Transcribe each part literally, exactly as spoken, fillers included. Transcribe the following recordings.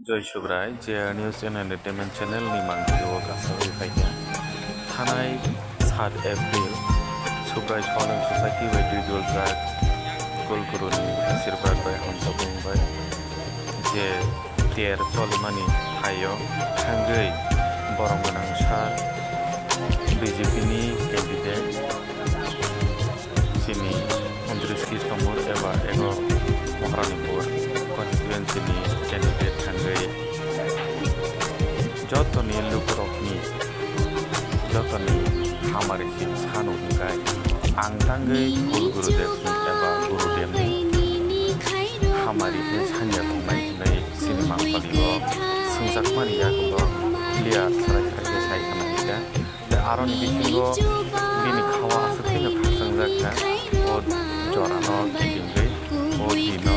Joi Subrai, J R News and Entertainment Channel ni mangpili o kasagwi phaikha. Thanai sat April, Subrai Soalem Society bai twi duljak Kulguru ni asirwad bai hamjakmung bai je ter cholimani thaio thangwi borom gwnang sir B J P ni candidate chini Andris Kistomur eba ego Maharanipur constituency ni candidate thangwi jotoni lukurokni jotoni hamari sin sanu hwnkhe ang tangwi Kul Gurudev ni eba Gurudev ni hamari khe sanya tongnai hwnwi chini mangpali o swngjakmani yagulo clear sarai sarai khe sai khna hwnkhe. Tei aroni bisingo bini khawa aswk kheno khakchangjakha, o jorano kitingwi o dino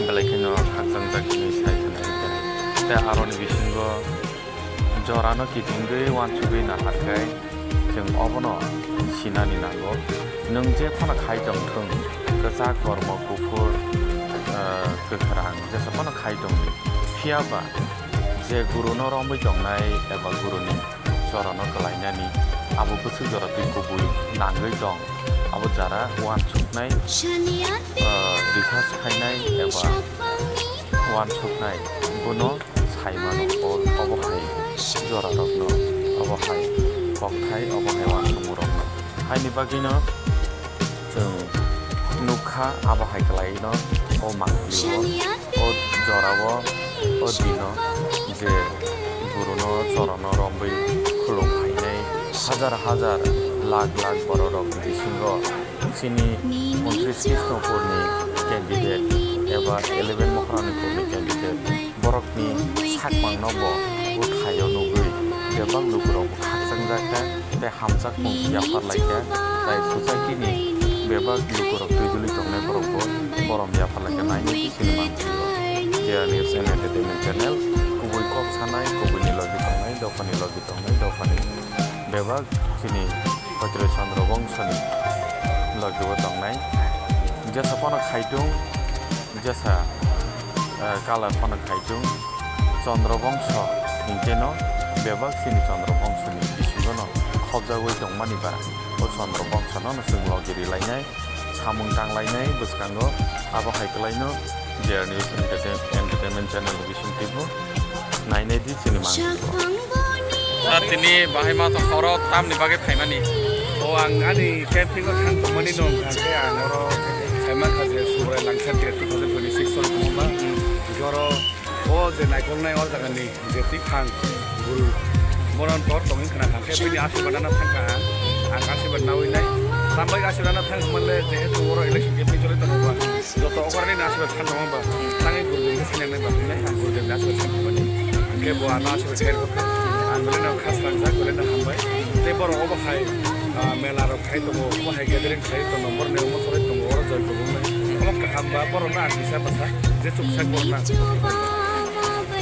belai kheno khakchangjak hwnwi sai khna hwnkhe. Tei aroni bisingo jorano kitingwi uansugwi naharkhai chwng obono sinani nango. Nwng je phano khai tongthwng, kwchak kormo kuphur, ah, kwkhrang jesa phano khai tongdi. Phiyaba je guruno romwi tongnai eba guruni chorono kwlainani abo bwswk jora twi kubui nangwi tong. Abo jara uansuknai, ah, research khainai eba uansuknai bono sai mano. O-, obo hai jorarokno, obo hai kokthai, obo hai uansukmurokno. Haini bagwino chwng nukha abo hai kwlaino o mangpili o. O jorao, o dino je guruno chorono romwi khulum phainai hajar hajar lakh lakh bororokni bisingo chini Montri Krishnopurni candidate eba eleven Mohoranikurni candidate borokni sakmangno bo bwthaio nugwi bebak lukurokbo khakchangjakha. Tei hamjakmung yapharlaikha, tei society ni bebak lukurok twi duli tongnai borokbo borom yapharlaikha. Nainai twi sini mangpili o J R News and Entertainment Channel, kubui kok sanai, kubuini logi tongnai, dophani logi tongnai, dophani bebak chini Hotiro Chandra Bongsoni logi o tongnai. Jesa phano khaitung, jesa, eh, colour phano khaitung, Chandra Bongso hinkhe no bebak chini Chandra Bongso ni bisingo no khobjagwi tongmani ba o Chandra Bongso no chwng logi rilainai, samung tanglainai bwskango. Abo hai kwlaino J R News Entertain-, Entertainment Channel ni bising twibo nainai di chini mangpili o. Sir, tini bahai ma to horo tamni bagwi phaimani? O, ang ani camping o thang tongmani no wngkha, khe ang oro phaima kha je Subrai Langsa Day two thousand twenty-six choli tongma, joro o je naikolnai o jagani je twi phang guru bono tor tongwi khna kha, khe bini asirwad nana thang kha ang, ang asirwad nawi nai, tambai asirwad nana thang hwnle jehetu oro election campaign choli tongo ba. Joto okor ni aswk san tong ba, tangwi gurudem khe sinai ba, hinai ang gurudem ni aswk san tong ba. Hingke bo ano aswk khe ang bole no khas rang jak, bole no hambai. Tei borok obo hai, ah, mela rok khai tongo, obo hai gathering khai tongo, borok ni omo choli tongo, oro joi tongo. Omo kaham ba, borok no ang kisa basa, je chuksak borok no ang.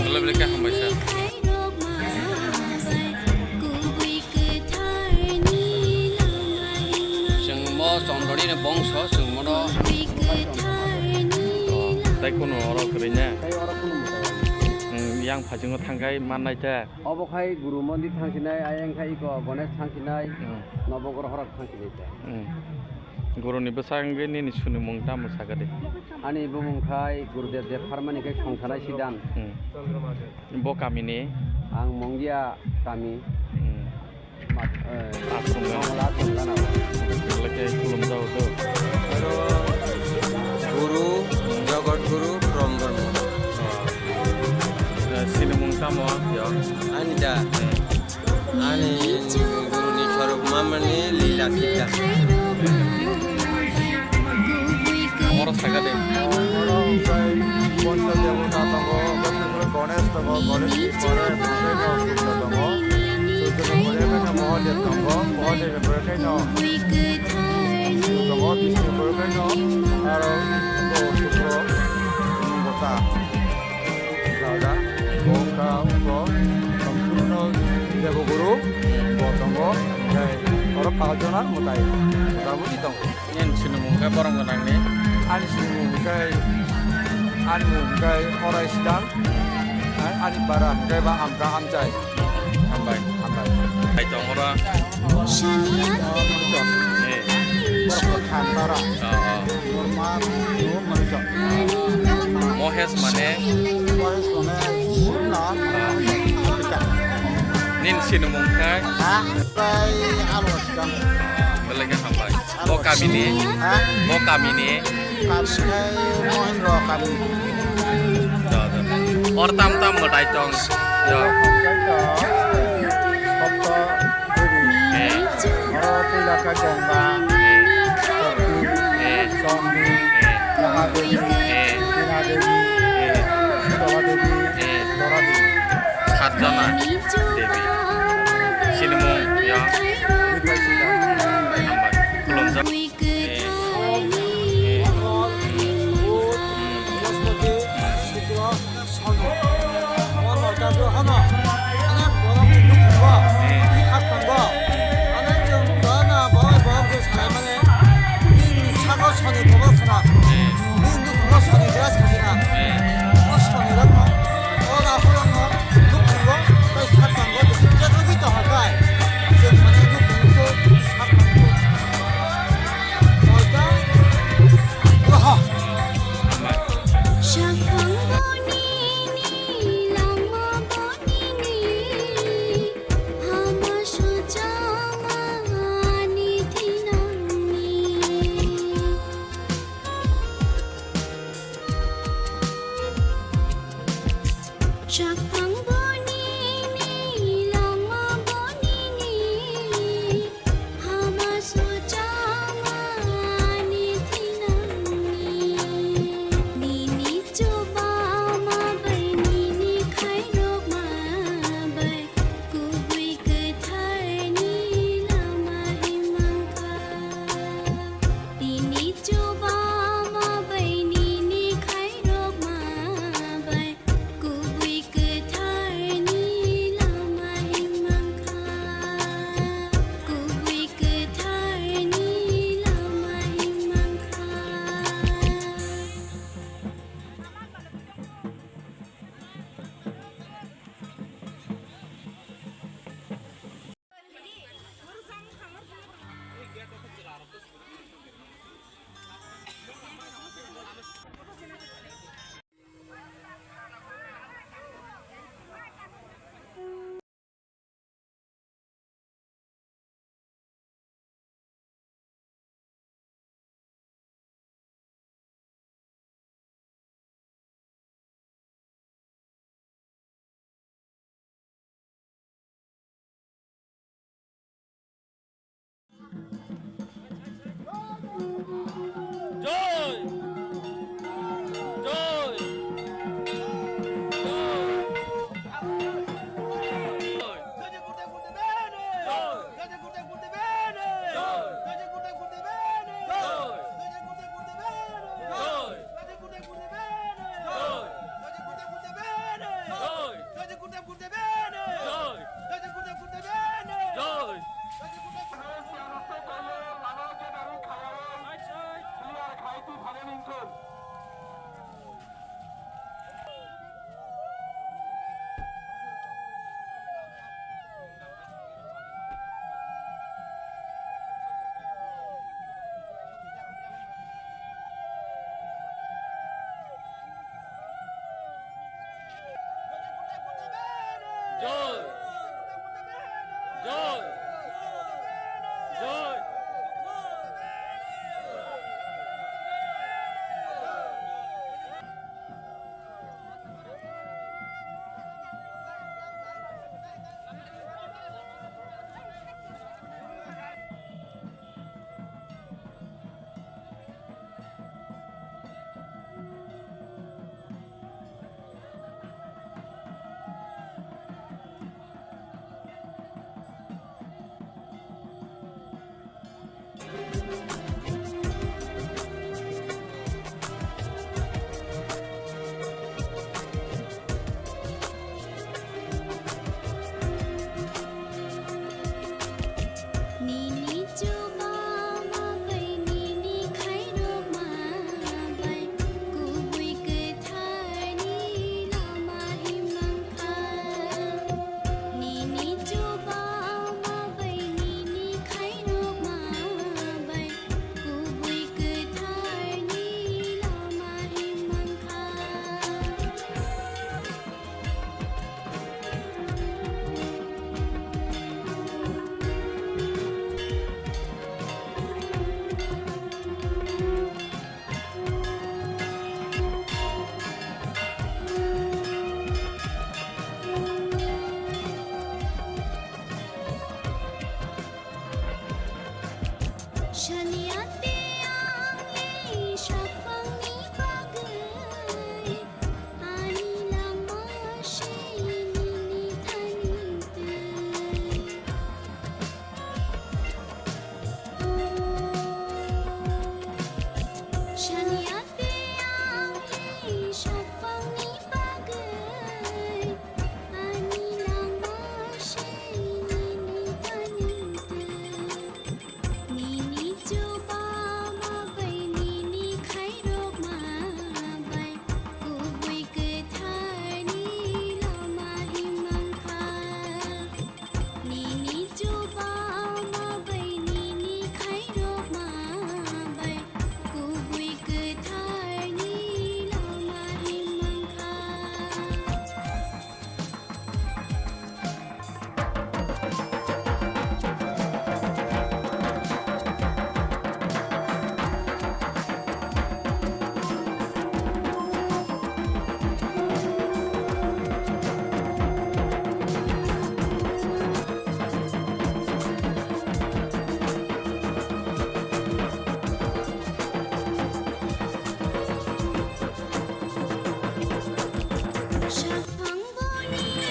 Bole bole khe hambai sa. Chwng mo Chondroni ni bongso, chwng mono. O, tai kunu oro kwrwi na? Tai oro kunu mwtai. Hmm, yang phaijingo thangkhai mannai ta? Obo khai Guru Mondir thangsinai, ayang khai iko Ganesh thangsinai, hmm, Nobogor Horok thangsinai ta. Hmm. Guru ni bwsang wngwi nini swnimung tamo sakha de? Ani bumung khai Gurudev Debbarma ni khai songsanai sidan. Hmm. Bo kami ni? Ang Mongia kami. Hmm. Mat-, eh, Aswng. Mangla Aswng gana. Belai khe khulumjago do. Aro Guru, Jagat Guru, from Burma. Eh, sini mung tamo? Ya. Ani da. Hmm. Ani guruni sorok mamani lila sita. Oro saka de. Oro wngkha Poncho Debota tongo, Ganesh tongo, Ganesh ni pore Surya tongo, Surya ni pore khe Mahadev tongo, Mahadev ni pore khe Vishnu tongo, Vishnu ni pore khe aro Shukra Devota. Raja, bo wngkha, bo Sampurno Deboguru, bo tongo, tei oro pal jona mwtai, motamuti tongo. Nini sinimung khe borok gwnangni? Ani sinimung khe, ani mung khe Horai Sidang, Ani bara hwnkhe ba amka amchai. Hambai. Hambai. Hai tong oro. Eh. Borok khan bara. Oh, oh. Borma, Mohesh mane? Mohesh mane, Sibna. Nin sinimung khai? Ha? Bai alo sigang. Belai khe hambai. Bo kamini? Ha? Bo kamini? Kami khai Mohendro kami. Da, da. Or tam tam mwtai tong. Yo. Sopto Devi. Eh. Oro puila khe Ganga, Eh. Chokki, Eh. Chomni, Eh. Mahadevi, Eh. Tina Devi, Eh. Shitola Devi, Eh. Dora Devi. Satjona Devi. Sinimung yo. Hambai. Khulumjak. Eh. Eh. Hmm. Soni. Omo noita do hano. Ano borok ni nukhungo. Ni khat tongo. Ano chwng dono borok borok je salai mani. Ni sago soni borok khna. Ni nukhungo soni dress khna. O soni rok no. O rahu rok no. Nukhungo. Tai khat tongo. Je rwgwi tongo tai. Chwng mani nukhungo khat tongo. Noita. Oho. Shaphang bonini langma bonini hama sujama ani thinangni. Shaphang bonini langma bonini hama sujama ani thinangni. Nini chubama bai nini khairokma bai kubui kwtharni lama himangkha. Nini chubama bai nini khairokma bai kubui kwthar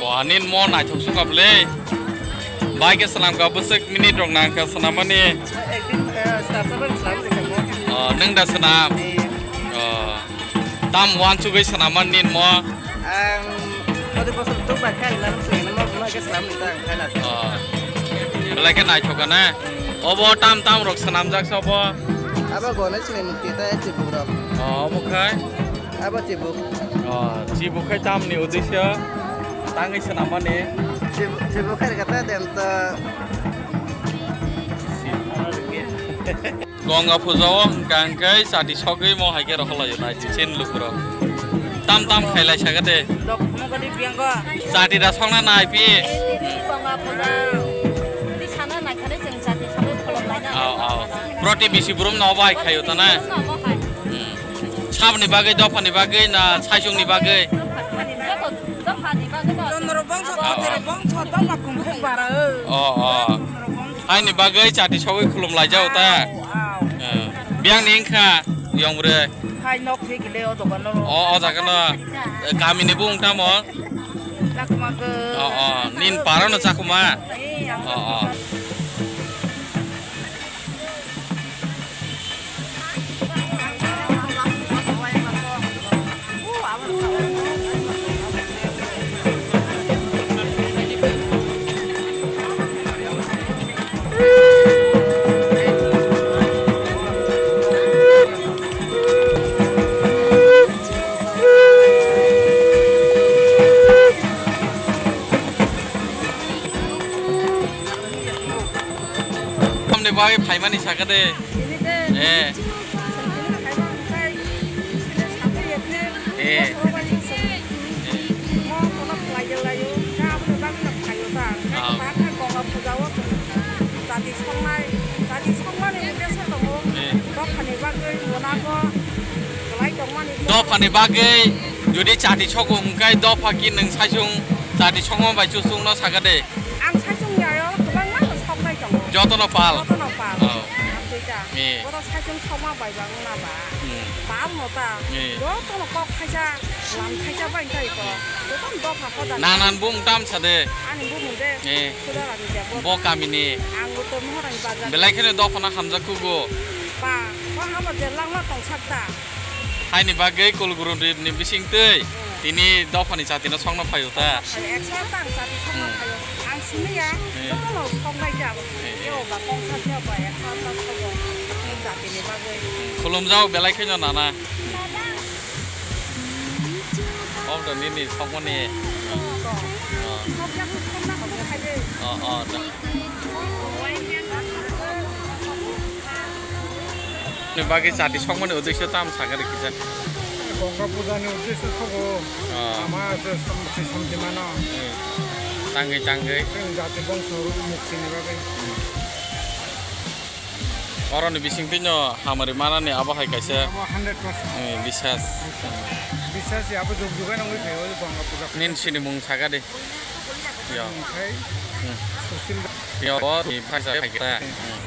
O, anin mo naithok sukha bwle. Bai khe swnam kha bwswk minute rok nang kha swnamani. Ekdin, eh, swnam sabar swnam de kha mo. O, nwng da swnam. Eh. O. Tam uansugwi swnamani nin mo. Ang kodi bosor tuk ba kha lang swnam mo mo khe swnam ni ta ang kha na. O. Belai khe naithok kha na. Obo tam tam rok swnamjak se obo. Abo gone sini mukti ta chibuk rok. O, obo khai. Abo chibuk. O, chibuk khai tamni uddesyo tangwi swnamani. Chibuk, chibuk khai kata dem to. Gonga puja o hwnkha hwnkhe chati sogwi mo hai khe rohorlaio nai chin lukurok. Tam tam khailai sakha de. Dok mo gadi biango. Chati da songna nai pi. Gonga puja. Di sana nai khare chwng chati sogwi kholom laina. Au, au. Proti bisi brum no bai khaio ta na. Brum no bo hai. Hmm. Sabni bagwi, dophani bagwi na saisungni bagwi? Dophani bagwi. Dophani bagwi no. Chondro bongso, ah, Kotero bongso, dopha kungkhuk bara, o. O, o. Chondro bongso. Haini bagwi chati sogwi khulum laijao ta? Au, au. Eh. Biyangni wngkha, yong bwrwi? Hai nok thwi gile o dogan no. O, o jaga no. Eh, kamini bo wng tamo? Chakma go. O, o. Nin para no chakma? Eh, ang. O, o. Tamni bagwi phaimani sakha de. Eh. Eh. Ah. Eh. Dophani bagwi jodi chati sogo hwnkhe dopha ki nwng saisung chati songma bai chusungno sakha de. Ang saichung ya, o kwbangma no soknai tongo. Jotono pal. Jotono pal. Oh. Ang twi ta. Eh. Oro saichung sokma bai ba wngna ba. Hmm. Pal no ta. Eh. Jotono kok khaisa, lam khaisa bai tai ko. Hmm. Jotono dopha ko da. Nanan bung tam sa de. Ani bumung de. Eh. Suda rani de bo. Bo kamini. Ang to mohorani bazar. Belai kheno dophano hamjak kugo. Ba, bo habo je langma tong sak ta. Haini bagwi Kulguru Dipni bisingtwi tini dophani chatino songno phaio ta? Eksa tang chati songno phaio. Ang siniya, jotono soknai khe abo. Eh, eh. Eo ba kongsa khe ba eksa ta sogo. Chini jatini bagwi. Khulumjao belai kheno nana. Om to nini sokmani. Oh. Sokya khulumna habo khai de. Oh, oh, da. Ni bagwi chati sokmani uddesyo tamo sakha de kisa. Ganga puja ni uddesyo sogo. Ah. Ama je samti samti mano. Hmm. Tangwi tangwi. Chwng jati bongso mukti ni bagwi. Hmm. Oro ni bising twi no hamari mana ni abo hai kaisa. Abo hundred percent. Eh, bisas. Bisas ya abo jug jugai nangwi phaio Ganga puja. Nin sini mung sakha de. Yo. Onkhe hmm. Susil. Yo, o ni phaisa phaikha. Hmm.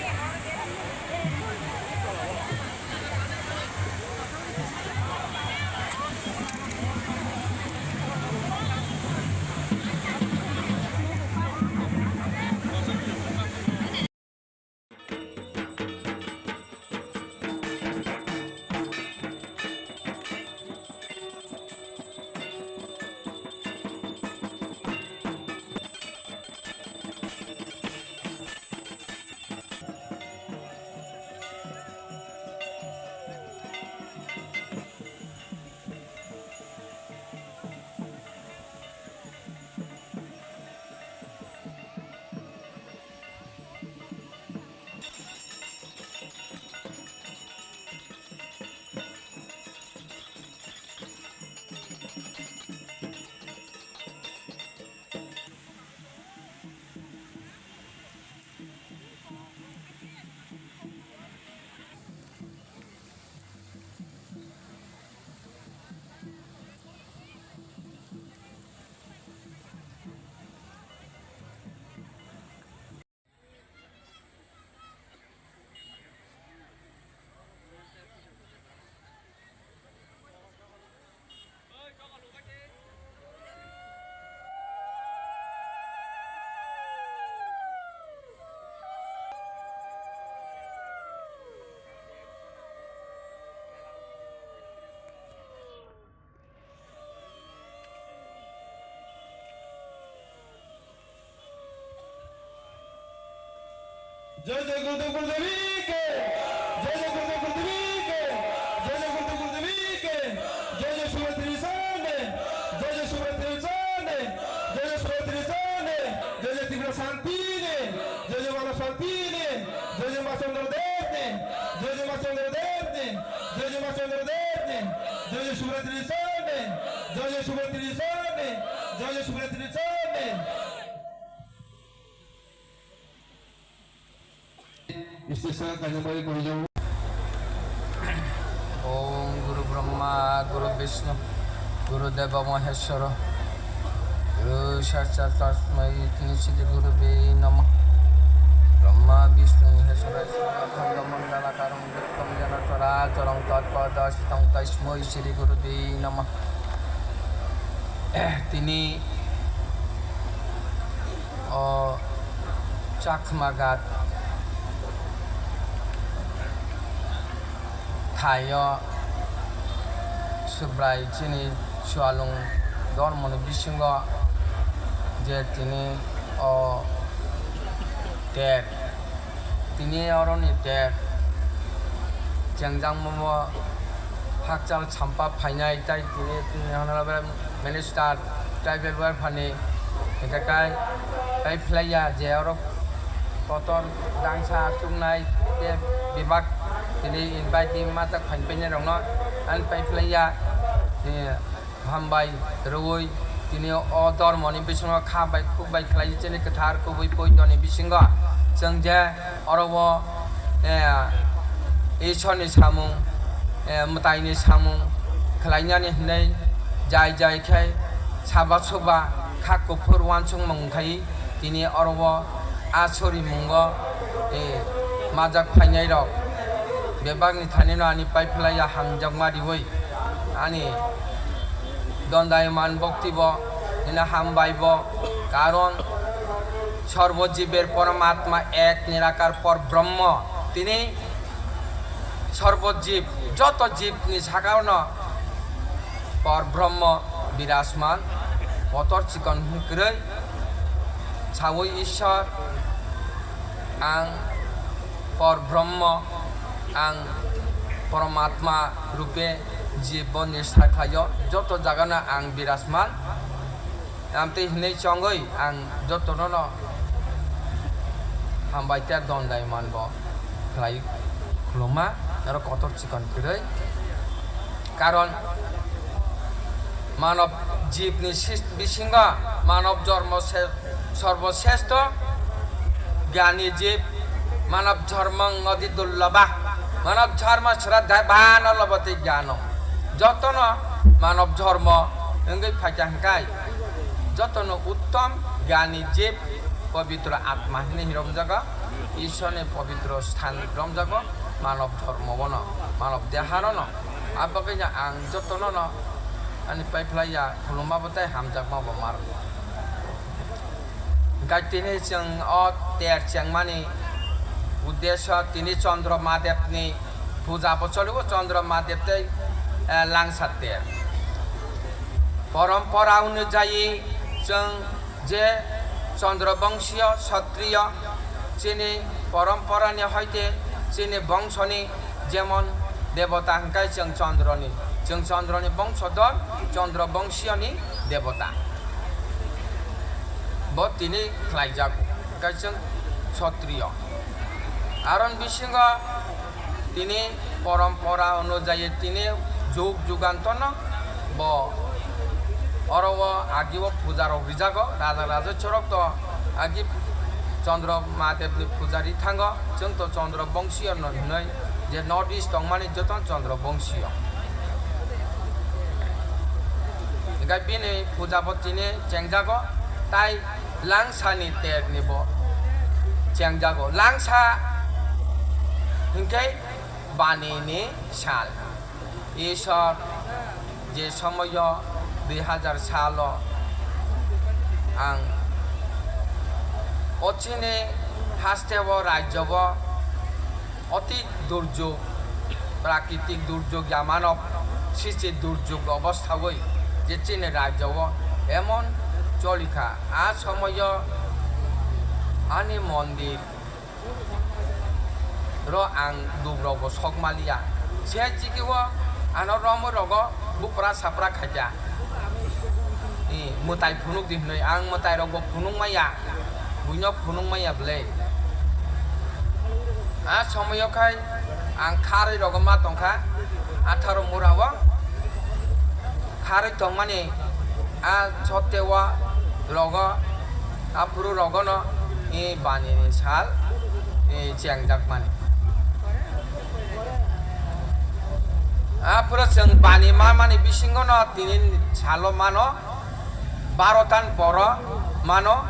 জয় জয় গুরুদেব গুরুদেবী কে, জয় জয় গুরুদেব গুরুদেবী কে, জয় জয় গুরুদেব গুরুদেবী কে, জয় জয় শিবরাত্রি উৎসব নে, জয় জয় শিবরাত্রি উৎসব নে, জয় জয় শিবরাত্রি উৎসব নে, জয় জয় ত্রিপুরা শান্তি নে, জয় জয় মানব শান্তি নে, জয় জয় মা চন্দ্রদেব নে, জয় জয় মা চন্দ্রদেব নে, জয় জয় মা চন্দ্রদেব নে, জয় জয় শিবরাত্রি উৎসব নে, জয় জয় শিবরাত্রি উৎসব নে, জয় জয় শিবরাত্রি উৎসব নে। Station kaisa bai koijago. Om Guru Brahma, Guru Vishnu, Guru Deva Maheshwara, Guru Sakshat Tasmai Shri Gurave Namah. Brahma Vishnu Maheshwara Khandamandalakarang Vikram Jana Characharam Tatpa Dasitang Tasmai Shri Gurave Namah. Tini o Chakma Ghat thaio Subrai chini Chualung dormoni bisingo je tini o ter Tini oroni ter chengjakmamo hakchal champa phainai, tai tini, tini Honorable Minister Tribal Welfare ni hingkhe kai, kai phlaiya je oro kotor dangsa chuknai tei bebak tini invite ni majak phainai rokno ani pai phlaiya. Hambai rwui tini o dormoni bisingo kha bai khuk bai khlai chini kwthar kubui poitoni bisingo chwng je oro o, eh, Ishorni samung, eh, mwtaini samung khlainani hwnwi jai jai khe saba suba kha kuphur uansukmung khai tini oro o a surimungo, eh, majak phainairok bebakni thanino ani pai phlaiya hamjakma riui. Ani Dondayuman bhakti bo tini hambai bo, karon sarbo jiber poromatma ek nirakar por Brahma, tini sarbo jib, joto jib ni sakao no por Brahma birasman, kotor chikon hwnwi kwrwi saui Ishwar ang por Brahma, ang poromatma rupe jiboni sakhaio, joto jagano ang birasman. Amtwi hwnwi chongwi ang jotono no hambai tei dondai manbo khlai khuluma, norok kotor chikon kwrwi. Karon manob jibni sis-, bisingo manob jormo se-, sorbosresto gyani jib, manob jormo ngodi dullabha, manob jormo sraddha bhano labhati gyano. Jotono manob jormo wngwi phaikha hwnkhe, jotono uttom gyani jib, pobitro atma hinwi romjago, Ishorni pobitro sthan romjago, manob jormo bono, manob deharono. Abagwino ang jotono no ani paiphlaiya khulumma bo tei hamjakma bo ma rwgo. Hwnkhe tini chwng o ter chengmani uddesyo tini Chandra Mahadevni puja bo choligo, Chandra Mahadev tei, eh, Langsa ter. Porompora onujayi chwng je Chandra bongsiyo, Kshatriyo, chini poromporani hoite chini bongsoni jemon debota hwnkhe chwng Chandrani, chwng Chandrani bongsodor, Chandra bongsiyoni debota. Bo tini khlaijago, hwnkhe chwng Kshatriyo. Aron bisingo tini porompora onujayi tini jug jugantorno bo oro o agi o puja rok rijago, raja rajesorok to agi Chandra Mahadevni puja ri thango, chwng to Chandra bongsiyo no hinwi je North East tongmani joto Chandra bongsiyo. Hwnkhe bini puja bo tini chengjago, tai Langsani terni bo chengjago. Langsa hwnkhe banini sal. Isor je somoyo dui hazar salo ang o chini hasteo, rajyobo oti durjog, prakritik durjog ya manob sristi durjog obosthaoi je chini rajyo o emon cholikha, a somoyo ani mondir Ro ang dub rok bo sok maliya. Se chiki o ano romwi rogo bupra sapra khaikha. I mwtai phunuk di hwnwi ang mwtai rok bo phunuk maya. Buino phunuk maya bwle. A somoyo khai ang kharwi rogo ma tongkha. Atharo mura o kharwi tongmani a sotte o rogo, aphuru rogono i bani ni sal i chengjakmani. Aphuru chwng bani mamani bisingono tini salo mano, baro tan poro mano,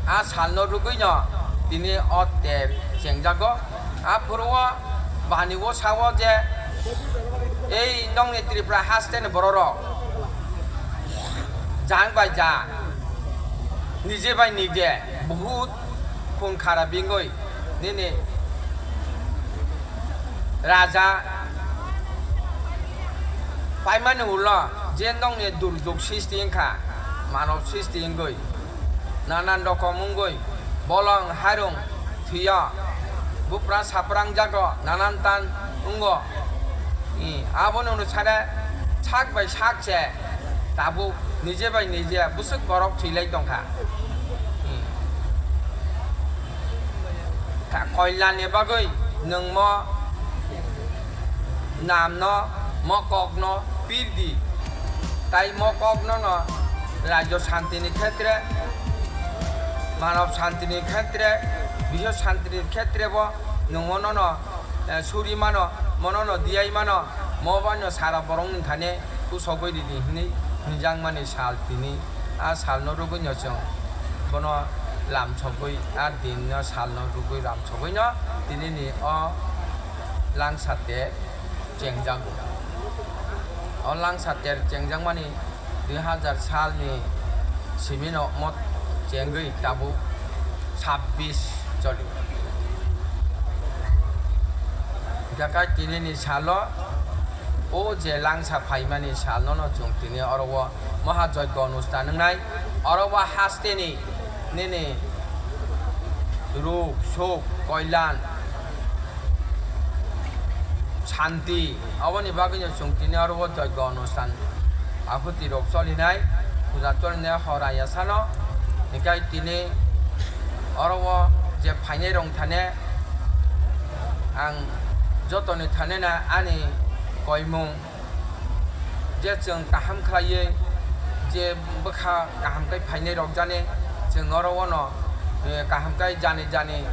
a salno rwgwino tini o ter chengjago. Aphuru o bani o sao je, ei nongni Tripura hasteni bororok jang bai jang, nije bai nije, bahut khun khara bingwi nini raja paimani ulo je nongni durjok sisti wngkha, manob sisti wngwi nanan rokom wngwi bolong hairung thwiyo, bupra saprang jago, nanan tan wngo. I, aboni ulo sare sak bai sak se tabuk nije bai nije bwswk borok thwilai tongkha. I, ta koilanni bagwi nwng mo namno, mo kokno pirdi, tai mo kokno no rajyo shantini khetre, manob shantini khetre, biswa shantini khetre bo nwng mono no, eh, suri mano, mono no diyai mano, mo bai no sara borok ni thani kusogwi ridi hwnwi hwnjakmani sal tini. A salno rwgwino chwng bono lamsogwi, a dinno salno rwgwi lamsogwino tinini o langsa ter chengjago. O langsa ter chengjakmani dui hazar salni simino mo chengwi tabuk sabbish choli. Hingkha khe tinini salo o je langsa phaimani salno no chwng tini oro o maha joigyo onusthan wngnai. Oro o hasteni nini ruk, suk, koilan, shanti, aboni bagwino chwng tini oro o joigyo onusthan ahuti rok cholinai, puja cholinai hor ayasano. Hinkhe tini oro o je phainai rok thane ang jotoni thane na ani koimung je chwng kaham khlaiwi je bwkha kaham khe phainai rok jani chwng oro o no, eh, kaham khe jani jani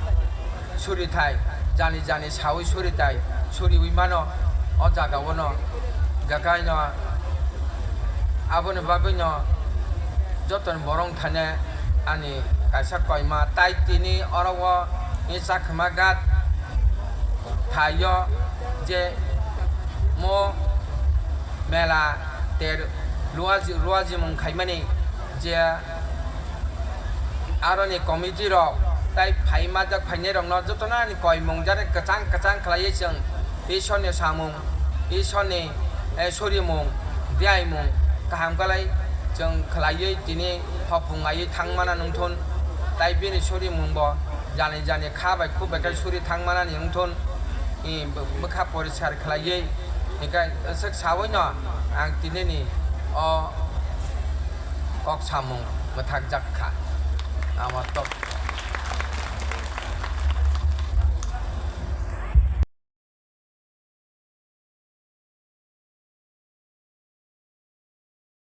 suri thai, jani jani sawi suri thai, suriwi mano o jaga o no. Gakai no aboni bagwi no jotoni borok thane ani kaisa koima tai tini oro o ni chakhma gat thaio je mo mela ter luaji, luajimung khaimani je aroni committee rok tai phai majak phainai rokno jotono ani koimung jani kwchang kwchang khlaiwi chwng Isorni samung, Isorni, eh, surimung, diyaimung kaham khlai chwng khlaiwi tini hopung aiwi thangmana nungthun, tai bini surimungbo jani jani kha bai khuk bai khe suri thangmanani wngthun, i bw-, bwkha poriskar khlaiwi, hinkhe aswk sawi no ang tinini o kok samung mwthakjak kha. Amo tok.